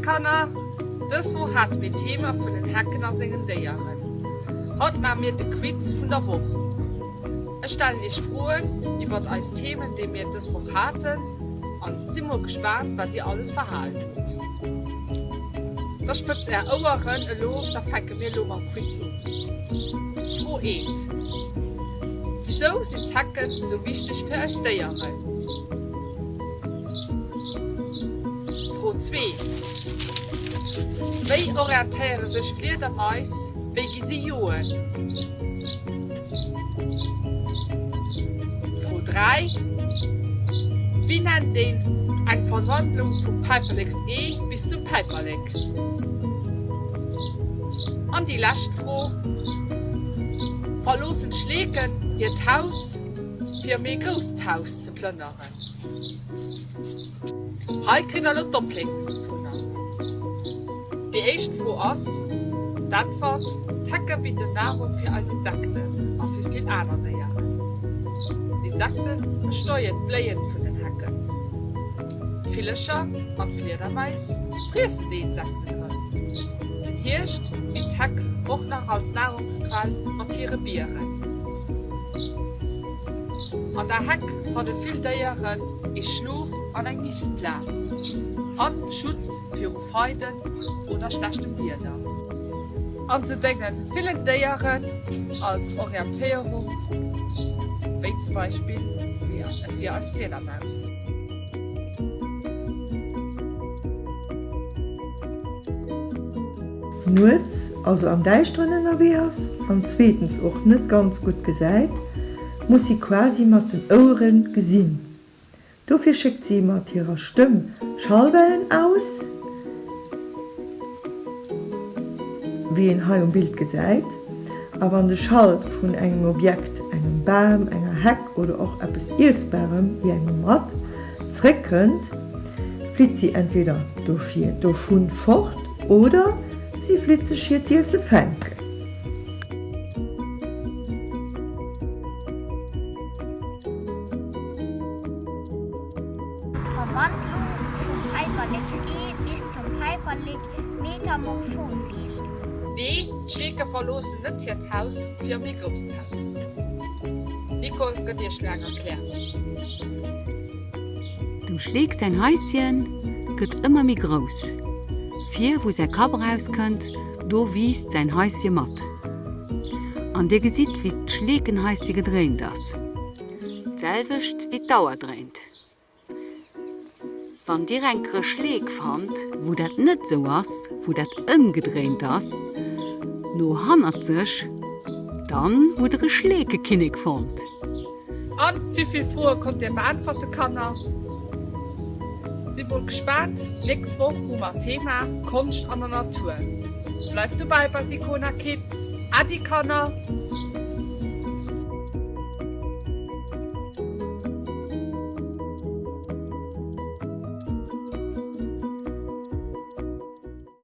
Kanner, dës Woch hate mir d'Thema vun den Hecken a sengen Déieren. Haut maache mir de Quiz vun der Woch. Ech stellen iech Froen iwwert eis Themen déi mir dës Woch haten an si mol gespaant wat dir alles verhalen hutt. Da spëtzt är Oueren elo, da fänke mir elo mam Quiz un. Fro 1, Wisou sinn d'Hecken esou wichteg fir eis Déieren? Fro 2, Wéi orientéiere sech Fliedermais? Wéi gi si joen? Fro 3, Wéi nennt een eng Verwandlung vum Päiperleksee bis zum Päiperlek? An déi lescht Fro, Verloossen d'Schleeken hiert Haus fir e méi grousst Haus ze plënneren? Hei kritt der elo d'Opléisung dovunner. Déi éischt Fro ass d'Äntwert, D'Hecke bidden Nahrung fir eis Insekten a fir vill aner Déieren. D'Insekte bestäuen d'Bléien vun den Hecken. D'Villercher an d'Fliedermais friessen déi Insekten erëm. Den Hierscht bitt d'Heck och nach als Nahrungsquell mat hire Bieren. An der Heck fanne vill Déieren ee Schlof an eng Nistplaz an Schutz viru Feiden oder schlechtem Wieder. An se dénge villen Déieren als Orientéierung, wéi zum Beispill fir eis Fliedermaus. Nuets, also am Däischteren ënnerwee ass an zweetens och net ganz gutt gesäit, muss si quasi mat den Ouere gesinn. Dofir schéckt si mat hirer Stëmm Schallwellen aus, wéi een hei um Bild gesäit. A wann de Schall vun engem Objekt, engem Bam, enger Heck oder och eppes Iessbarem, wéi engem Rat, zréckkënnt, flitt si entweder dofir dovu fort oder si flitt sech hiert Iesse fänken. D'Verwandlung vum Päiperlekssee bis zum Päiperlek Metamorphos heescht. Nee, d'Schleeke verloossen net hiert Haus fir e méi grousst Haus. D'Nicole gëtt iech lo eng Erklärung. Dem Schleek säin Haisschen gëtt ëmmer méi grouss. Vir wou säi Kapp erauskënnt, do wiisst säin Haische mat. An dir gesitt wéi d'Schleekenhaische gedréint ass. D'selwecht wéi d'Auer dréint. Wann dir eng Krë Schleek fannt, wou dat net sou ass, wou dat ëmgedréint ass, no hannert sech, dann hutt der e Schleekekinnek fonnt. An wéivill Froe konnt dir beäntwerte Kanner? Si mol gespaant, nächst Woch hu mer Thema Konscht an der Natur. Bleift dobäi bei Sicona Kids. Äddi Kanner!